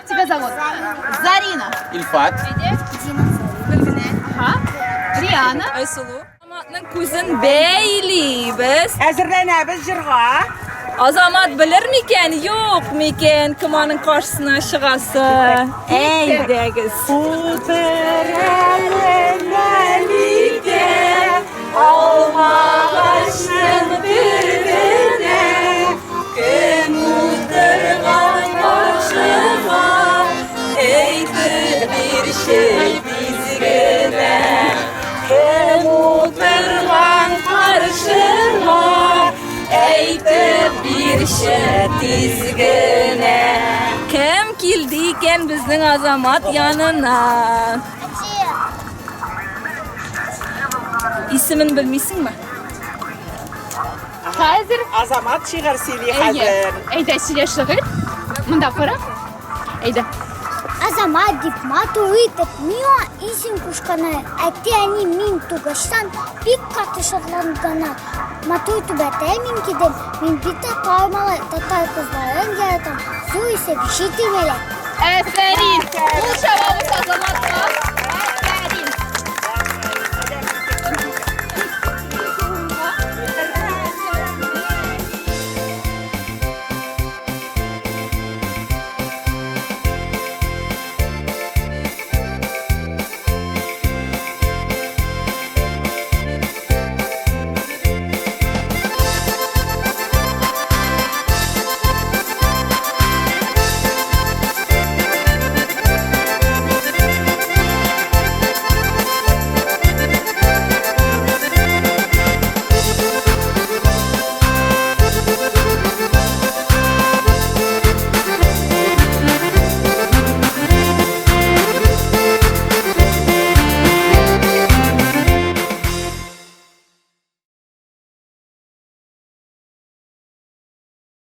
тебя зовут? Зарина. Илфат. Ага. Риана. Айсылу. Азаматның күзен бәйлибез. Әзерләнәбез җырга. Азамат белер микән, юк микән, кем аның каршысына чыгасы? Әйдәгез. Утыр әле Мәликә, алмагачның төбенә. Кем утырган каршыма, әйтеп бирче тиз генә. Кем утырган каршыма, әйтеп бирче тиз генә. Кем килде икән безнең Азамат янына? Исемен белмисеңме? Хәзер Азамат шигырь сөйли Әйе. хәзер. Әйдә, сөйлә шигырь. Монда кара. Әйдә. Азамат дип матур итеп миңа исем кушканнар. Әти-әни мин тугачтан бик каты шатланганнар. Матур түбәтәй мин кидем. Мин бик татар малай, татар кызларын яратам. Зур исеп җитеп әле. Әфәрин. Кул чабабыз Азаматка.